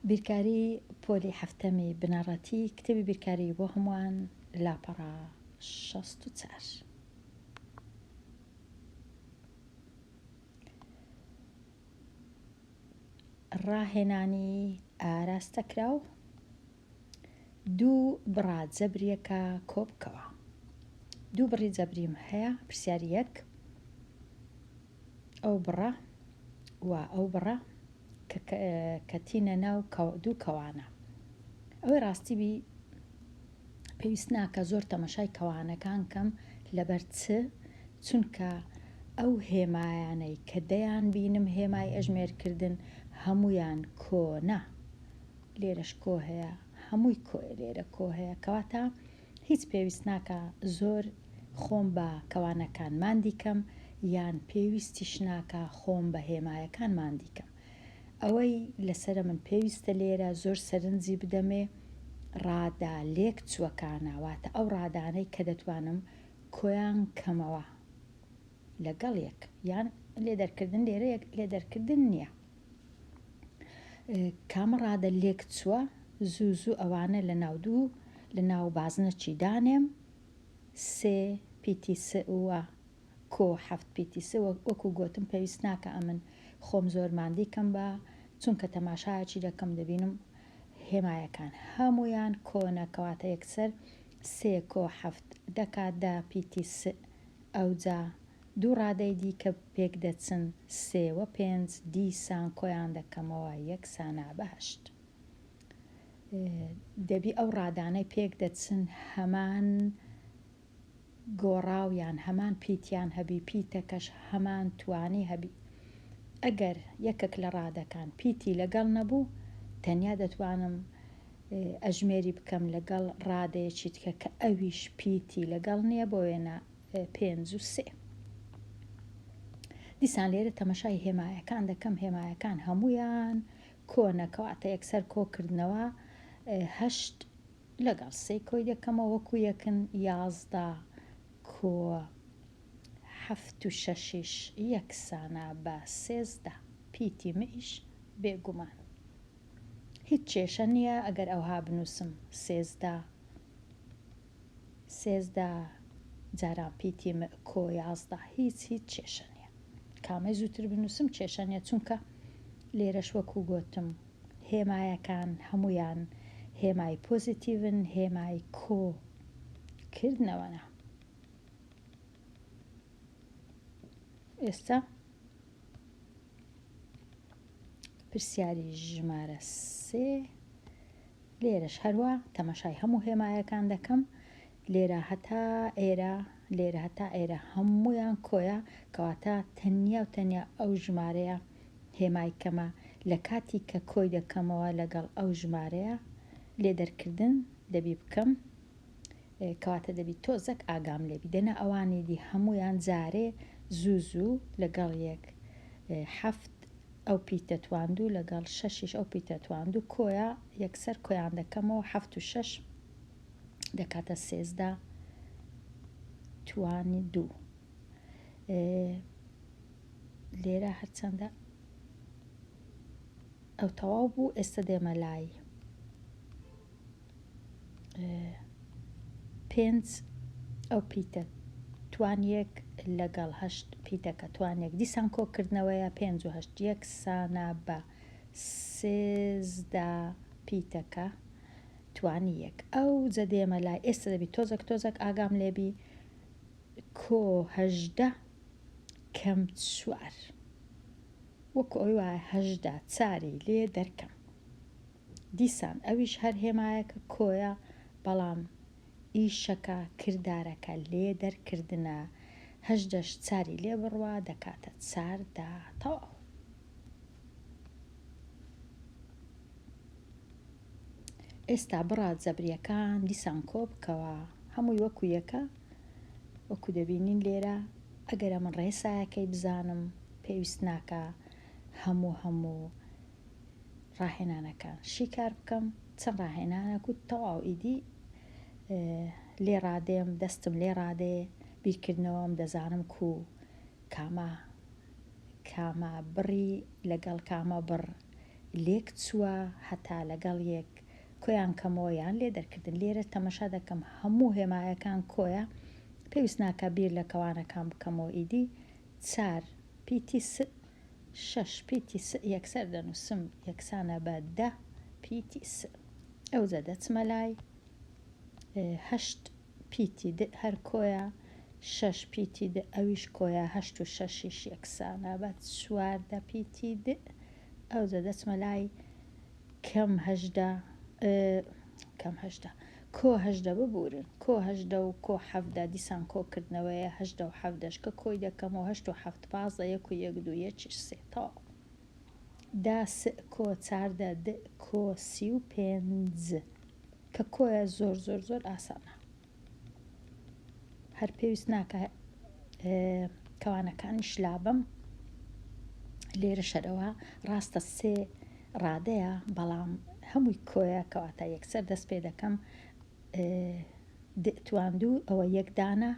بیرکاری پۆلی حەفتەمی بنەڕەتی کتێبی بیرکاری بۆ هەمووان لاپەڕە 64. ڕاهێنانی ئاراستەکراو دوو بڕە جەبریەکە کۆبکەوە. دوو بڕی جەبریم هەیە پرسیاری یەک ئەو بڕە و ئەو بڕە کە تینە ناو دوو کەوانە ئەوەی ڕاستی بی پێویست ناکە زۆر تەمەشای کەوانەکان کەم لەبەر چ چونکە ئەو هێمایانەی کە دەیان بینم هێمای ئەژمێرکردن هەمویان کۆنە لێرەش کۆ هەیە هەمووی کۆیە لێرە کۆ هەیە کەواتە هیچ پێویست ناکا زۆر خۆم بە کەوانەکان ماندی کەم یان پێویستیش ناکا خۆم بە هێمایەکان ماندی کەم ئەوەی لەسەرە من پێویستە لێرە زۆر سەرنجی بدەمێ ڕادە لێک چوەکانە واتە ئەو ڕادانەی کە دەتوانم کۆیان کەمەوە لەگەڵ یەک یان لێدەرکردن لێرە یەک لێدەرکردن نییە کامە ڕادە لێک چووە زوو زوو ئەوانە لە ناو دوو لە ناو بازنەچی دانێم سێ پیتی س وە کۆ حەفت پیتی س وەکو گۆتم پێویست ناکە ئەمن خۆم زۆر ماندی کەم بە چونکە تەماشایەکی دەکەم دەبینم هێمایەکان هەموویان کۆنە کەواتە یەکسەر سێ کۆ حەفت دەکات دە پیتی س ئەوجا دوو ڕادەی دیکە پێک دەچن، سێ و پێنج، دیسان کۆیان دەکەمەوە یەکسانە بە هەشت. دەبی ئەو ڕادانەی پێک دەچن هەمان گۆڕاو یان هەمان پیتیان هەبی، پیتەکەش هەمان توانی هەبی. ئەگەر یەکەک لە ڕادەکان پیتی لەگەڵ نەبوو، تەنیا دەتوانم ئەژمێری بکەم لەگەڵ ڕادەیەکی دیکە کە ئەویش پیتی لەگەڵ نییە، بۆ وێنە پێنج و سێ. دیسان لێرە تەمەشای هێمایەکان دەکەم، هێمایەکان هەموویان کۆنە، کەواتە یەکسەر کۆکردنەوە هەشت لەگەڵ سێ کۆی دەکەمەوە وەکو یەکن، 11 کۆ حەفت و شەشیش یەکسانە بە 13، پیتی مئیش بێگومان. هیچ کێشە نییە ئەگەر ئەوها بنووسم 13 13 جاران پیتی م کۆ 11 هیچ هیچ کێشە نییە کامەی زووتر بنووسم کێشە نییە چونکە لێرەش وەکو گۆتم هێمایەکان هەموویان هێمای پۆزیتیڤن هێمای کۆ کردنەوەنە ئێستا پرسیاری ژمارە سێ لێرەش هەروا تەماشای هەموو هێمایەکان دەکەم لێرە هەتا ئێرە لێرە هەتا ئێرە هەموویان کۆیە کەواتە تەنیا و تەنیا ئەو ژمارەیە هێمای کەمە لە کاتی کە کۆی دەکەمەوە لەگەڵ ئەو ژمارەیە لێ دەرکردن دەبی بکەم کەواتە دەبی تۆزەک ئاگام لێبی دەنا ئەوانی دی هەموویان جارێ زوو زوو لەگەڵ یەک حەفت ئەو پیتە تواندوو لەگەڵ شەشیش ئەو پیتە تواندوو کۆیە یەکسەر کۆیان دەکەمەوە حەفت و شەش دەکاتە 13 توانی دوو لێرە هەرچەندە ئەو تەواو بوو ئێستا دێمە لای پێنج ئەو پیتە توان یەک لەگەڵ هەشت پیتەکە توان یەک دیسان کۆکردنەوەیە پێنج و هەشت یەکسانە بە 13 پیتەکە توانی یەک ئەو جەدێمە لای ئێستا دەبی تۆزەک تۆزەک ئاگام لێبی کۆ 18 کەم چوار وەکو ئەوی وایە 18 چاری لێ دەرکەم دیسان ئەویش هەر هێمایەکە کۆیە، بەڵام ئیشەکە، کردارەکە، لێ دەرکردنە، هەژدەش چاری لێ بڕوا دەکاتە چاردە، تەواو. ئێستا بڕە جەبریەکان دیسان کۆ بکەوە، هەمووی وەکو یەکە، وەکو دەبینین لێرە، ئەگەر ئەمن ڕێسایەکەی بزانم پێویست ناکا هەموو هەموو ڕاهێنانەکان شیکار بکەم چەند ڕاهێنانەک و تەواو ئیدی لێ ڕادێم دەستم لێ ڕادێ بیرکردنەوەم دەزانم کو کامە کامە بڕی لەگەڵ کامە بڕ. لێک چووە هەتا لەگەڵ یەک کۆیان کەمەوە یان لێ دەرکردن لێرە تەمەشا دەکەم هەموو هێمایەکان کۆیە پێویست ناکا بیر لە کەوانەکان بکەمەوە ئیدی چار پیتی س شەش پیتی س یەکسەر دەنووسم یەکسانە بە دە پیتی س ئەوجە دەچمە لای هەشت پیتی د هەر کۆیە شەش پیتی د ئەویش کۆیە هەشت و شەشیش یەکسانە بە 14 پیتی د ئەوجە دەچمە لای کەم 18 کەم 18 کۆ 18 ببورن کۆ 18 و کۆ حەڤدە دیسان کۆکردنەوەیە هەژدە و حەڤدەش کە کۆی دەکەمەوە هەشت و حەفت 15 یەک و یەک دوو یەکیش سێ تەواو دا س کۆ چاردە د کۆ 35 کە کۆیە زۆر زۆر زۆر ئاسانە هەر پێویست ناکە کەوانەکانیش لابەم لێرە شەرەوە ڕاستە سێ ڕادەیە بەڵام هەمووی کۆیە کەواتە یەکسەر دەست پێ دەکەم دتواندوو ئەوە یەک دانە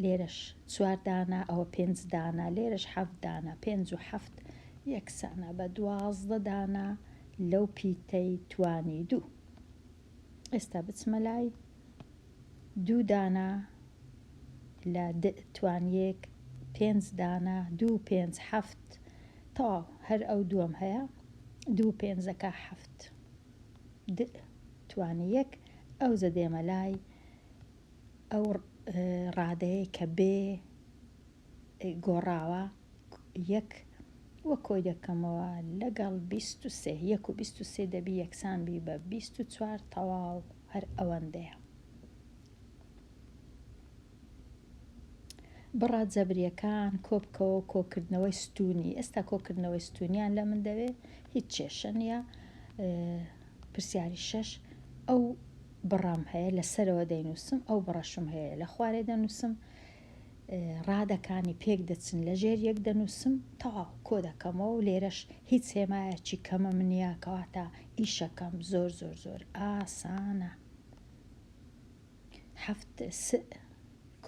لێرەش چوار دانە ئەوە پێنج دانە لێرەش حەفت دانە پێنج و حەفت یەکسانە بە 12 دانە لەو پیتەی توانی دوو ئێستا بچمە لای دوو دانە لە د توان یەک پێنج دانە دوو پێنج حەفت تەواو هەر ئەو دووەم هەیە دوو پێنجەکە حەفت د توانی یەک ئەوجە دێمە لای ئەو ڕادەیە کە بێ گۆڕاوە یەک وە کۆی دەکەمەوە لەگەڵ 23 یەک و 23 دەبی یەکسان بی بە 24 تەواو هەر ئەوەندەیە. بڕە جەبریەکان کۆبکەوە کۆکردنەوەی ستونی ئێستا کۆکردنەوەی ستونیان لە من دەوێ هیچ کێشە نییە پرسیاری شەش ئەو بڕەم هەیە لە سەرەوە دەینووسم ئەو بڕەشم هەیە لە خوارێ دەنووسم ڕادەکانی پێک دەچن لە ژێر یەک دەنووسم تەواو کۆ دەکەمەوە و لێرەش هیچ هێمایەکی کەمم نییە کەواتە ئیشەکەم زۆر زۆر زۆر ئاسانە. حەفت سئ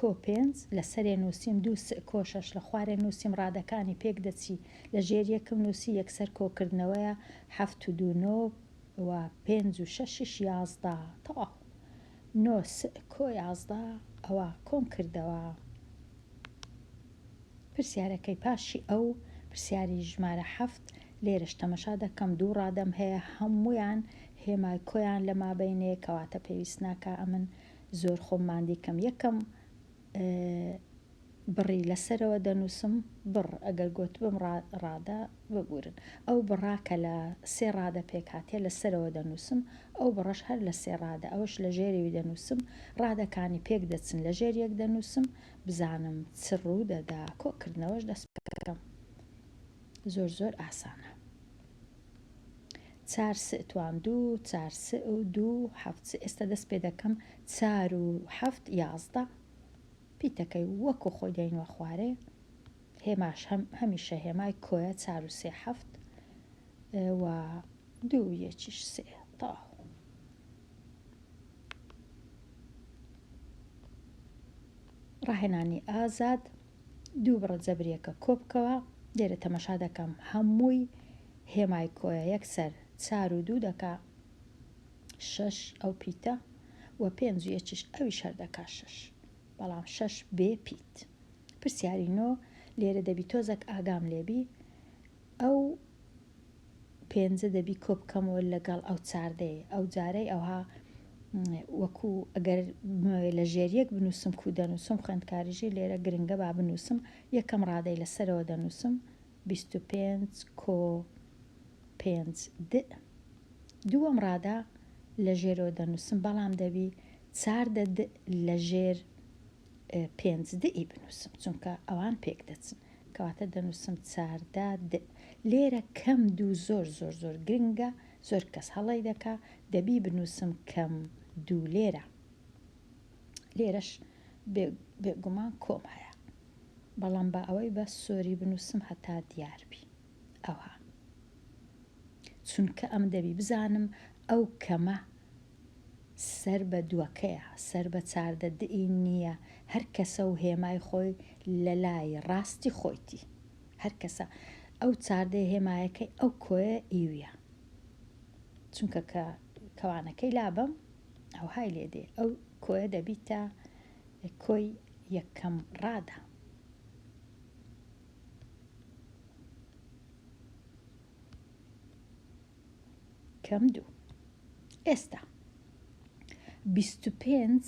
کۆ پێنج لە سەرێ نووسیم دوو سئ کۆ شەش لە خوارێ نووسیم ڕادەکانی پێک دەچی لە ژێر یەکم نووسی یەکسەر کۆکردنەوەیە حەفت و دوو نۆ و پێنج و شەشیش 11 تەواو نۆ سئ کۆ 11 ئەوە کۆم کردەوە. پرسیارەکەی پاشی ئەو پرسیاری ژمارە حەفت لێرەش تەمەشا دەکەم دوو ڕادەم هەیە هەموویان هێمای کۆیان لە مابەینێ کەواتە پێویست ناکا ئەمن زۆر خۆم ماندی کەم یەکەم بڕی لەسەرەوە دەنووسم بڕ ئەگەر گۆتبم ڕادە ببورن ئەو بڕا کە لە سێ ڕادە پێک هاتیە لە سەرەوە دەنووسم ئەو بڕەش هەر لە سێ ڕادە ئەوەش لە ژێرەوی دەنووسم ڕادەکانی پێک دەچن لە ژێر یەک دەنووسم بزانم چ ڕوو دەدا کۆکردنەوەش دەست پێ زۆر زۆر ئاسانە چار سئ توان دوو چار سئ و دوو حەفت سئ ئێستا دەست پێ دەکەم چار و حەفت 11 پیتەکەی وەکو خۆی دەینوە خوارێ هێماش هەم هەمیشە هێمای کۆیە چار و سێ حەفت و دوو یەکیش سێ تەواو. ڕاهێنانی ئازاد دوو بڕە جەبریەکە کۆبکەوە لێرە تەمەشا دەکەم هەمووی هێمای کۆیە یەکسەر چار و دوو دەکا شەش ئەو پیتە و پێنج و یەکیش ئەویش هەر دەکا شەش بەڵام شەش بێ پیت پرسیاری نۆ لێرە دەبی تۆزەک ئاگام لێبی ئەو پێنجە دەبی کۆبکەمەوە لەگەڵ ئەو چاردەی ئەو جارەی ئەوها وەکو ئەگەر بمەوێ لە ژێر یەک بنووسم کو دەنووسم خوێندکاری ژیر لێرە گرنگە با بنووسم یەکەم ڕادەی لە سەرەوە دەنووسم 25 کۆ پێنج د دووەم ڕادە لە ژێرەوە دەنووسم بەڵام دەبی چاردە د لە ژێر پێنج د ی بنووسم چونکە ئەوان پێک دەچن کەواتە دەنووسم 14 د لێرە کەم دوو زۆر زۆر زۆر گرنگە زۆر کەس هەڵەی دەکا دەبی بنووسم کەم دوو لێرە لێرەش بێگومان کۆم هەیە بەڵام با ئەوەی بە سۆری بنووسم هەتا دیار بی ئەوها چونکە ئەم دەبی بزانم ئەو کەمە سەر بە دووەکەیە سەر بە 14 دئی نییە هەر کەسە و هێمای خۆی لە لای ڕاستی خۆیتی هەر کەسە ئەو چاردەی هێمایەکەی ئەو کۆیە ئیویە. چونکە کە کەوانەکەی لابەم ئەوهای لێ دێ ئەو کۆیە دەبیتە کۆی یەکەم ڕادە. کەم دوو ئێستا 25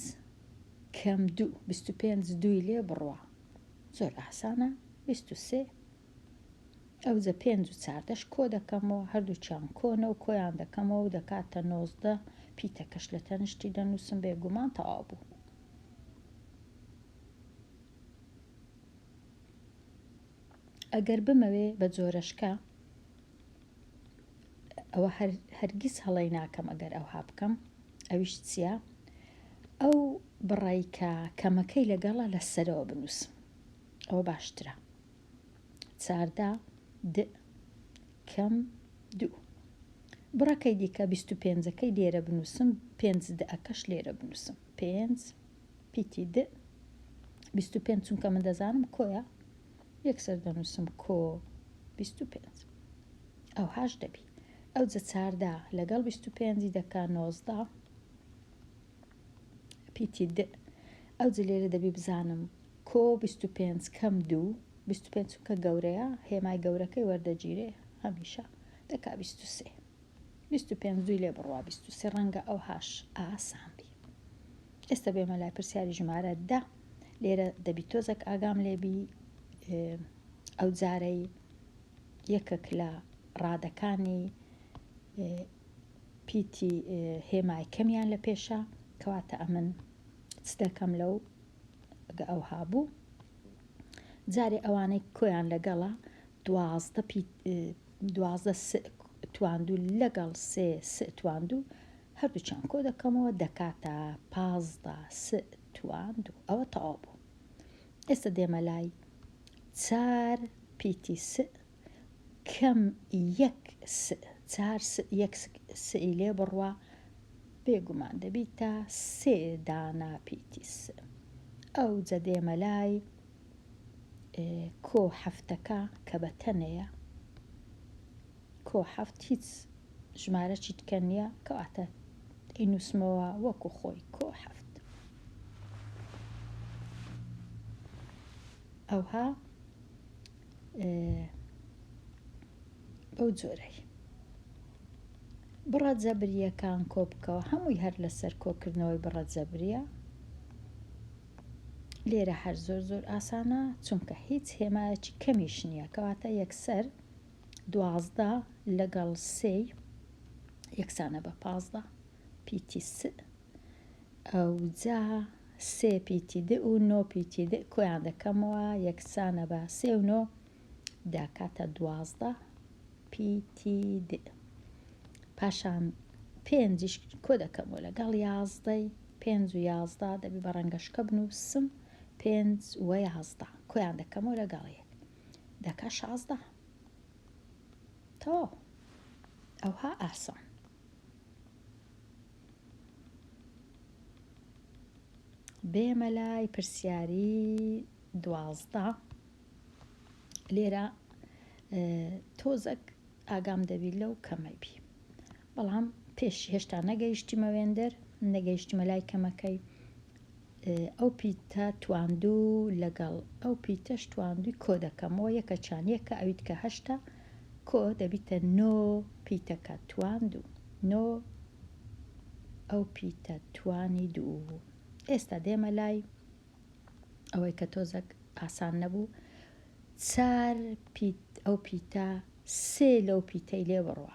کەم دوو 25 دووی لێ بڕوا زۆر ئاسانە 23 ئەوجە پێنج و چاردەش کۆ دەکەمەوە هەردووکیان کۆنە و کۆیان دەکەمەوە و دەکاتە 19 پیتەکەش لە تەنیشتی دەنووسم بێگومان تەواو بوو. ئەگەر بمەوێ بە جۆرەشکە ئەوە هەرگیز هەڵەی ناکەم ئەگەر ئەوها بکەم ئەویش چییە؟ ئەو بڕای کە کەمەکەی لەگەڵە لە سەرەوە بنووسم ئەوە باشترە. 14 د کەم دوو بڕەکەی دیکە 25ەکەی لێرە بنووسم پێنج د ەکەش لێرە بنووسم پێنج پیتی د 25 چونکە من دەزانم کۆیە یەکسەر دەنووسم کۆ 25 ئەوهاش دەبی ئەوجە چاردە لەگەڵ 25 دەکا 19 پیتی د ئەوجە لێرە دەبی بزانم کۆ 25 کەم دوو 25 چونکە گەورەیە هێمای گەورەکەی وەردەگیرێ هەمیشە دەکا 23 25 دووی لێ بڕوا 23 ڕەنگە ئەوهاش ئاسان بی ئێستا بێمە لای پرسیاری ژمارە دە لێرە دەبی تۆزەک ئاگام لێبی ئەو جارەی یەکێک لە ڕادەکانی پیتی هێمای کەمیان لە پێشە کەواتە ئەمن چ دەکەم لەو گە ئەوها بوو جارێ ئەوانەی کۆیان لەگەڵە 12 پیت 12 س تواندوو لەگەڵ سێ س تواندوو هەردووکیان کۆ دەکەمەوە دەکاتە 15 س تواندوو ئەوە تەواو بوو ئێستا دێمە لای چار پیتی س کەم یەک س چار س یەک سئی لێ بڕوا بێگومان دەبیتە سێ دانە پیتی س ئەوجە دێمە لای کۆ حەفتەکە کە بە تەنەیە کۆ حەفت هیچ ژمارە چیتکە نییە کەواتە ئینوسمەوە وەکو خۆی کۆ حەفت ئەوها بەو جۆرەی بڕە جەبرییەکان کۆبکەوە هەمووی هەر لەسەر کۆکردنەوەی بڕە جەبرییە لێرە هەر زۆر زۆر ئاسانە چونکە هیچ هێمایەکی کەمیش نییە کەواتە یەکسەر 12 لەگەڵ سێی یەکسانە بە 15 پیتی س ئەوجا سێ پیتی د و نۆ پیتی د کۆیان دەکەمەوە یەکسانە بە سێ و نۆ دەکاتە 12 پیتی د پاشان پێنجیش کۆ دەکەمەوە لەگەڵ یازدەی پێنج و یازدە دەبی بە ڕەنگەشکە بنووسم پێنج و یازدە کۆیان دەکەمەوە لەگەڵ یەک دەکا شازدە تەواو ئەوها ئاسان بێمە لای پرسیاری 12 لێرە تۆزەک ئاگام دەبی لەو کەمەی بی بەڵام پێش هێشتا نەگەیشتیمە وێندەر نەگەیشتیمە لای کەمەکەی ئەو پیتە تواندوو لەگەڵ ئەو پیتەش تواندووی کۆ دەکەمەوە یەکە چان یەکە ئەویت کە هەشتا کۆ دەبیتە نۆ پیتەکە تواندوو نۆ ئەو پیتە توانی دوو ئێستا دێمە لای ئەوەی کە تۆزەک ئاسان نەبوو چار پیت ئەو پیتە سێ لەو پیتەی لێ بڕوا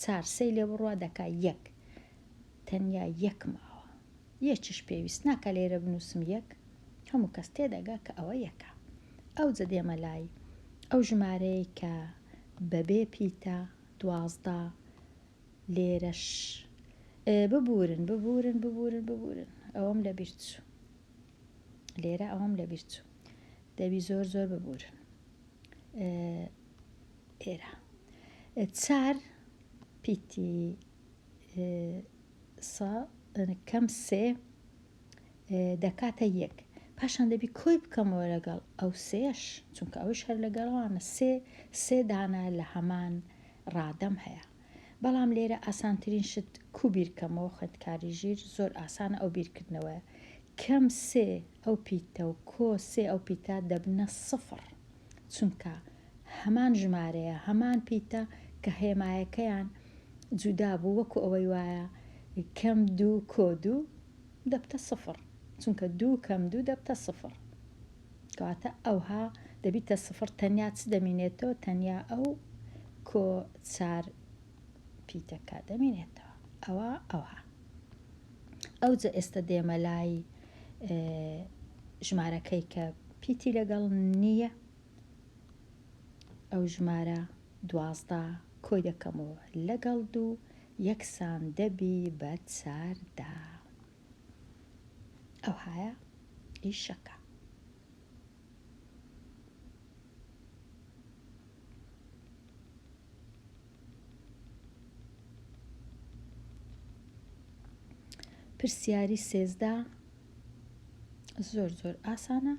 چار سێی لێ بڕوا دەکا یەک تەنیا یەک ماوە یەکیش پێویست ناکا لێرە بنووسم یەک هەموو کەس تێدەگا کە ئەوە یەکە ئەوجە دێمە لای ئەو ژمارەیە کە بەبێ پیتە 12 لێرەش ببورن ببورن ببورن ببورن ئەوەم لەبیر چوو لێرە ئەوەم لەبیر چوو دەبی زۆر زۆر ببورن ئێرە چار پیتی سا کەم سێ دەکاتە یەک پاشان دەبی کۆی بکەمەوە لەگەڵ ئەو سێش چونکە ئەوش هەر لەگەڵوانە سێ سێ دانە لە هەمان ڕادەم هەیە. بەڵام لێرە ئاسانترین شت کو بیرکەمەوە خوێندکاری ژیر زۆر ئاسانە ئەو بیرکردنەوەیە کەم سێ ئەو پیتە و کۆ سێ ئەو پیتە دەبنە سفڕ چونکە هەمان ژمارەیە هەمان پیتە کە هێمایەکەیان جودا بوو وەکو ئەوەی وایە کەم دوو کۆ دوو دەبتە سفڕ چونکە دوو کەم دوو دەبتە سفڕ کەواتە ئەوها دەبیتە سفڕ تەنیا چ دەمینێتەوە تەنیا ئەو کۆ چار پیتەکە دەمینێتەوە ئەوە ئەوها ئەوجە ئێستا دێمە لای ژمارەکەی کە پیتی لەگەڵ نییە ئەو ژمارە 12 کۆی دەکەمەوە لەگەڵ دوو یەکسان دەبی بە چاردە ئەوهایە ئیشەکە. پرسیاری 13 زۆر زۆر ئاسانە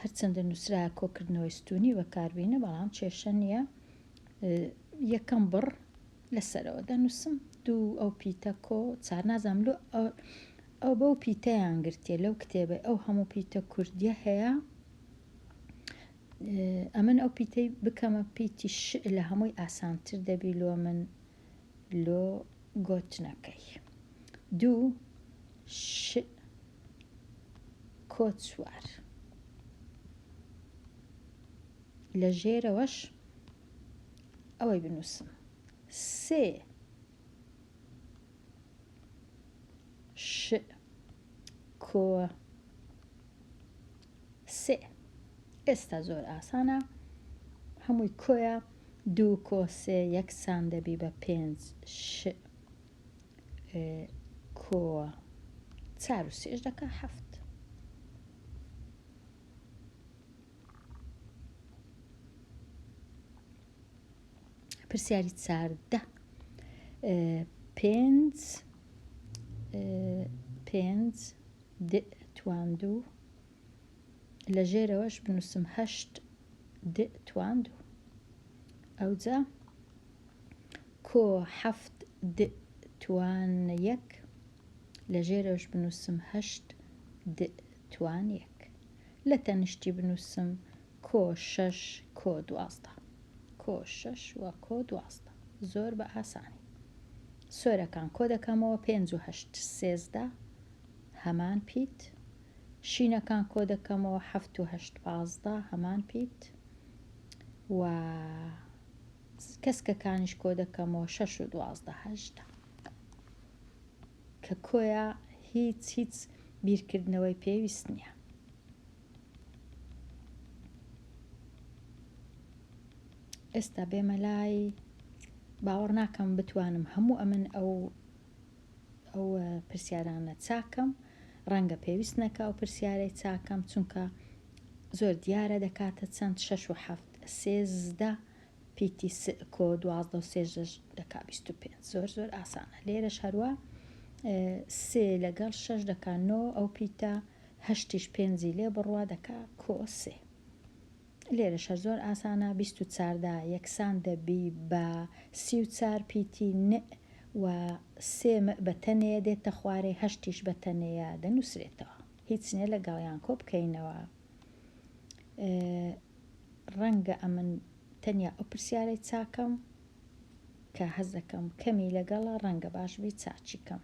هەرچەندە نووسرا کۆکردنەوەی ستونی بەکاربینە بەڵام کێشە نییە یەکەم بڕ لەسەرەوە دەنووسم دوو ئەو پیتە کۆ چار نازانم لۆ ئەو بەو پیتەیان گرتیە لەو کتێبەی ئەو هەموو پیتە کوردیە هەیە ئەمن ئەو پیتەی بکەمە پیتی ش لە هەمووی ئاسانتر دەبی لۆ من لۆ گۆتنەکەی دوو ش کۆ چوار لە ژێرەوەش ئەوەی بنووسم سێ ش کۆ سێ ئێستا زۆر ئاسانە هەمووی کۆیە دوو کۆ سێ یەکسان دەبی بە پێنج ش کۆ چار و سێش دەکا حەفت. پرسیاری چاردە پێنج پێنج د توان دوو لە ژێرەوەش بنووسم هەشت د توان دوو ئەوجا کۆ حەفت د توان یەک لە ژێرەوەش بنووسم هەشت د توان یەک لە تەنیشتی بنووسم کۆ شەش کۆ 12 کۆ شەش و کۆ 12 زۆر بە ئاسانی سۆرەکان کۆ دەکەمەوە پێنج و هەشت 13 هەمان پیت شینەکان کۆ دەکەمەوە حەفت و هەشت 15 هەمان پیت و کەسکەکانیش کۆ دەکەمەوە شەش و 12 هەژدە کە کۆیە هیچ هیچ بیرکردنەوەی پێویست نییە. ئێستا بێمە لای باوەڕ ناکەم بتوانم هەموو ئەمن ئەو ئەو پرسیارانە چاکەم ڕەنگە پێویست نەکە ئەو پرسیارەی چاکەم چونکە زۆر دیارە دەکاتە چەند شەش و حەفت سێزدە پیتی س کۆ 12 و سێزدەش دەکا 25 زۆر زۆر ئاسانە لێرەش هەروە سێ لەگەڵ شەش دەکا نۆ ئەو پیتە هەشتیش پێنجی لێ بڕوا دەکا کۆ سێ. لێرەش هەر زۆر ئاسانە 24 دا یەکسان دەبی بە 34 پیتی ن و سێ م بە تەنێ دێتە خوارێ هەشتیش بە تەنێیە دەنووسرێتەوە هیچ نیە لەگەڵیان کۆ بکەینەوە ڕەنگە ئەمن تەنیا ئەو پرسیارەی چاکەم کە حەز دەکەم کەمی لەگەڵە ڕەنگە باش بی چاکی کەم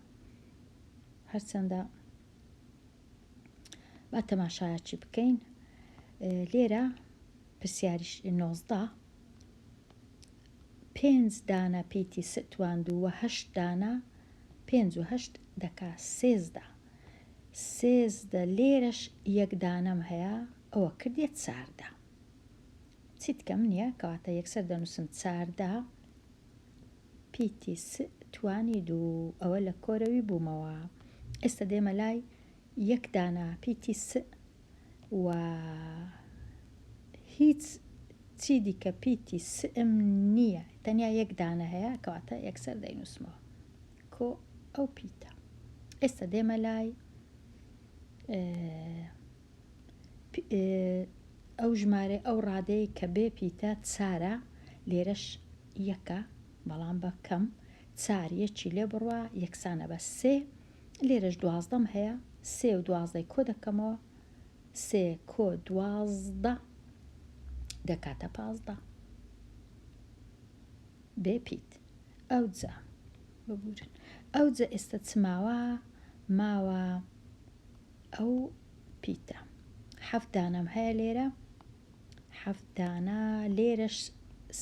هەرچەندە با تەماشایەکی بکەین لێرە پرسیاریش 19 پێنج دانە پیتی ستواند و هەشت دانە پێنج و هەشت دەکا سێزدە سێزدە لێرەش یەک دانەم هەیە ئەوە کردیە چاردە چیت کەم نییە کەواتە یەکسەر دەنووسم چاردە پیتی س توانی دوو ئەوە لە کۆرەوی بوومەوە ئێستا دێمە لای یەک دانە پیتی س و هیچ چی دیکە پیتی سم نییە تەنیا یەک دانە هەیە کەواتە یەکسەر دەینووسمەوە کۆ ئەو پیتە ئێستا دێمە لای ئەو ژمارەی ئەو ڕادەیە کە بێ پیتە چارە لێرەش یەکە. بەڵام بە کەم چار یەکی لێ بڕوا یەکسانە بە سێ لێرەش دوازدەم هەیە سێ و دوازدەی کۆ دەکەمەوە سێ کۆ 12 دەکاتە 15 بێ پیت ئەوجا ببورن ئەوجا ئێستا چ ماوە ماوە ئەو پیتە حەفت دانەم هەیە لێرە حەفت دانە لێرەش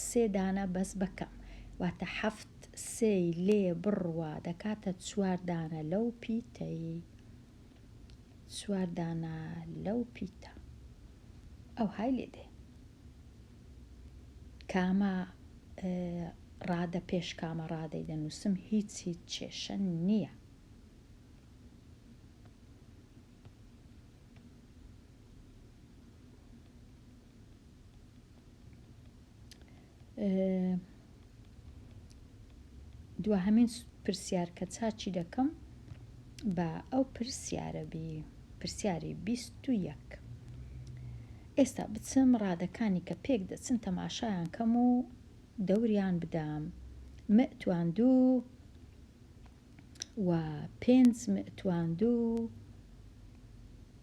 سێ دانە بەس بەکەم واتە حەفت سێی لێ بڕوا دەکاتە چوار دانە لەو پیتەی چوار دانە لەو پیتە ئەوهای لێ دێ کامە ڕادە پێش کامە ڕادەی دەنووسم هیچ هیچ کێشە نییە. دواهەمین پرسیار کە چاکی دەکەم بە ئەو پرسیارە بی پرسیاری 21 ئێستا بچم ڕادەکانی کە پێک دەچن تەماشایان کەم و دەوریان بدەم مئتوان دوو و پێنج مئتوان دوو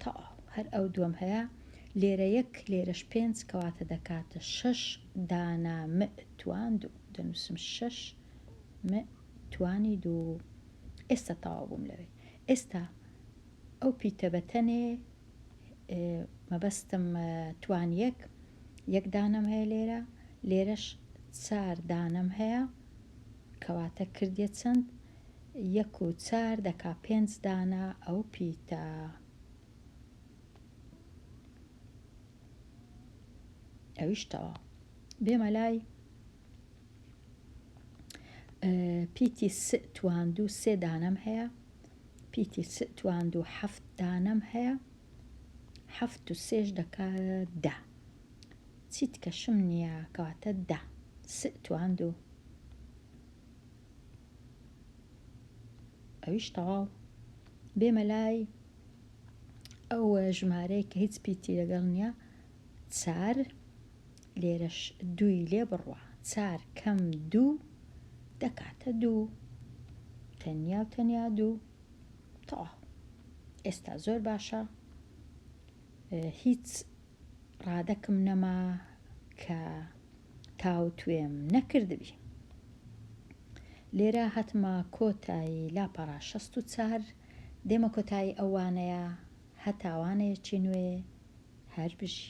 تەواو هەر ئەو دووەم هەیە لێرە یەک لێرەش پێنج کەواتە دەکاتە شەش دانە مئتوان دوو دەنووسم شەش مئتوانی دوو ئێستا تەواو بووم لەوێ ئێستا ئەو پیتە بە تەنێ مەبەستم توان یەک یەک دانەم هەیە لێرە لێرەش چار دانەم هەیە کەواتە کردیە چەند یەک و چار دەکا پێنج دانە ئەو پیتە. ئەویش تەواو بێمە لای پیتی س تواندوو سێ دانەم هەیە پیتی س تواندوو حەفت دانەم هەیە حەفت و سێش دەکا دە چیت کەشم نییە کەواتە دە س تواندوو ئەویش تەواو بێمە لای ئەو ژمارەیە کە هیچ پیتی لەگەڵ نییە چار لێرەش دووی لێ بڕوا چار کەم دوو دەکاتە دوو تەنیا و تەنیا دوو تەواو ئێستا زۆر باشە هیچ ڕادەکم نەما کە تاوتوێم نەکردبی. لێرە هاتمە کۆتایی لاپەڕە 64 دێمە کۆتایی ئەو وانەیە هەتا وانەیەکی نوێ هەر بژی.